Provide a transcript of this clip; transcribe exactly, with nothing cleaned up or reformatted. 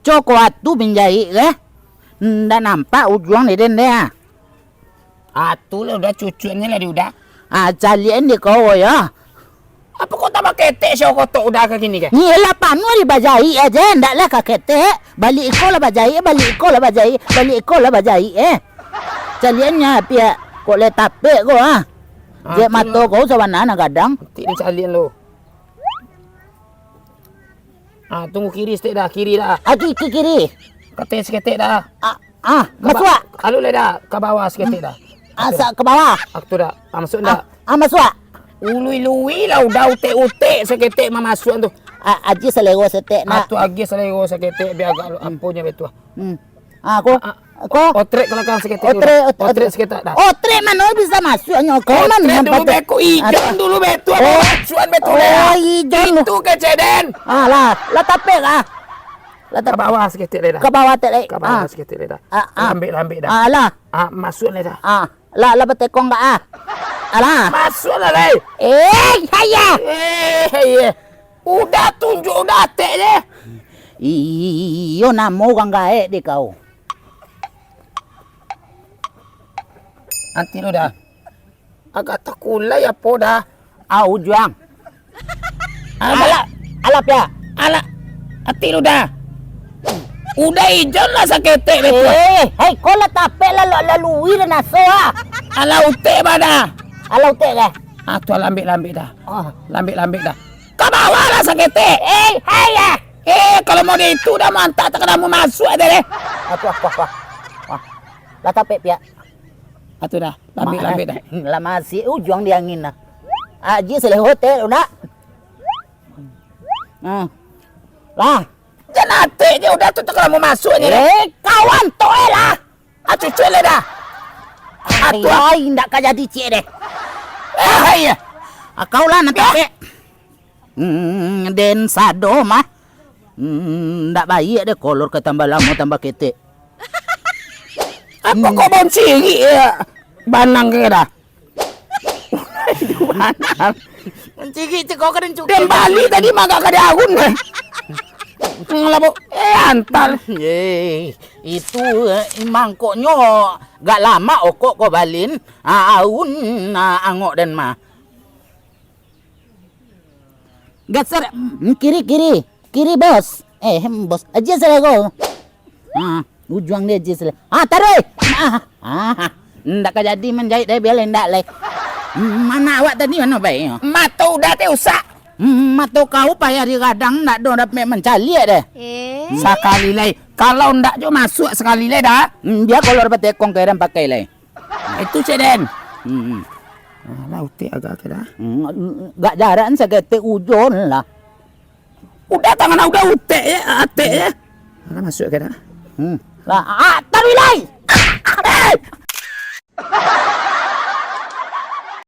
Co ko atu minjaik ke? Ndak nampak ujuang di den deh, ah. Atu lah udah cucuannyo lah di udah. Ah, caliak-an di kau yo. Apo kau tambah ketek sio kotok udah ka kini ke? Ni lah panuah di bajaik aja, ndak lah ka ketek. Balik iko lah bajaik, balik iko lah bajaik, balik iko lah bajaik, eh. Caliak-annyo piak kok lai tapek ko, ah. Ah, Jek tu mato lah. Kau sabana nan gadang. Nanti dicaliak-an lo. Ah, tunggu kiri saketek dah, kiri dah. Ah, ki-, ki-, kiri. Kateh saketek dah. Ah, ah, Ka ba-, masuak. Alu lai dah, ka bawah saketek dah. Ah, sa-, ka bawah. Ah, tu dah. Ah, masuk dah. Ah, ah, masuak. Ului-lui lah udah utek-utek saketek mamasuak tu. Ah, aji salero saketek Ah, nak. Tu aji salero saketek, biar agak lu Hmm. aponyo betul. Hmm. Ah, ko, Ah, ah. ko. Otrek ka balakang saketek Otrek, dulu. Otrek, Otrek otrek. Saketek dah. Otrek mano bisa masuaknyo? Kau Otrek mano dulu patut? Beko, ijon Ah. dulu betul. Oh. Mamasuak betul Oh, dah. Ijon. Itu keceden. Ah, lah, lah tapek lah. Lah Ka tapek. Bawah saketek lai dah. Ka bawah tek lai. Ka bawah Ah. saketek lai dah. Ah, ah. Lambek-lambek dah. Ah, lah. Ah, masuak lai dah. Ah, lah, lah batekong ka ah. Alah. Masuak lah lai. Eh, haiya. Eh, haiya. Udah tunjuk udah atek je. Iyo, namo urang gaek deh kau. Nanti lu dah. Agak takulai apo dah? Ah, ujuang. Ah, Alah, alah, piak. Alah, ati lu dah. Udah ijon lah saketek betul. Eh, hei, kau lah tapek lah, lo-, lalui lah naso ah. Alah utek bah dah. Alah utek kah? Ah, tu lambek-lambek dah. Ah. Lambek-lambek dah. Ka bawah lah saketek. Eh, hai ah. Eh, kalau mau di itu dah mantap tak kena mau masuk aja deh. Apa, apa, apa. Wah, lah tapek piak. Ah, tu dah. Lambek-lambek dah. Lah masih ujuang di angin lah. Aji seleh hotel, nak. Nah. Lah. Jan atek je udah tu, tak mau masuk je deh. Eh, kawan tu eh lah. Ah, cucuk le dah. Ah, tu ah. Ai, ndak ka jadi ciek deh. Eh, iya. Ah, kau lah nanti Dah. Kek. Hmm, den sado mah. Hmm, ndak baiak deh kolor ka tambah lamo tambah ketek. Apa Hmm. kau boncirik ya? Banang ke dah. Banang. Mencigik ceko ka den cukup. Den Bali tadi mah agak ka daun deh. Ngelabu. Eh, antal. Ye, itu eh, mangkoknyo gak lama okok ko balin. Ah, aun ah, angok den mah. Gasar, mm, kiri, kiri. Kiri, bos. Eh, em, bos. Aja salah ko. Ah, ujuang dia aja salah. Ah, taruh. Ah, ah, ndak ka jadi manjahit deh, biar ndak leh. Mm, mana awak tadi, mana baiknya? Mato udah teh usak. Mm, mato kau payah digadang, ndak do dapek mancaliak deh. Eh. Sakali lai. Kalau ndak jo masuk sakali lai dah. Mm, biar kalau dapat tekong keren pakai lai. Itu cek den. Hmm. Alah, utek agak ke dah. Hmm, gak jarak saketek ujon lah. Udah tangan udah utek ya, atek ya. Alah, masuk ke dah. Hmm. Lah, ah, taruh lai.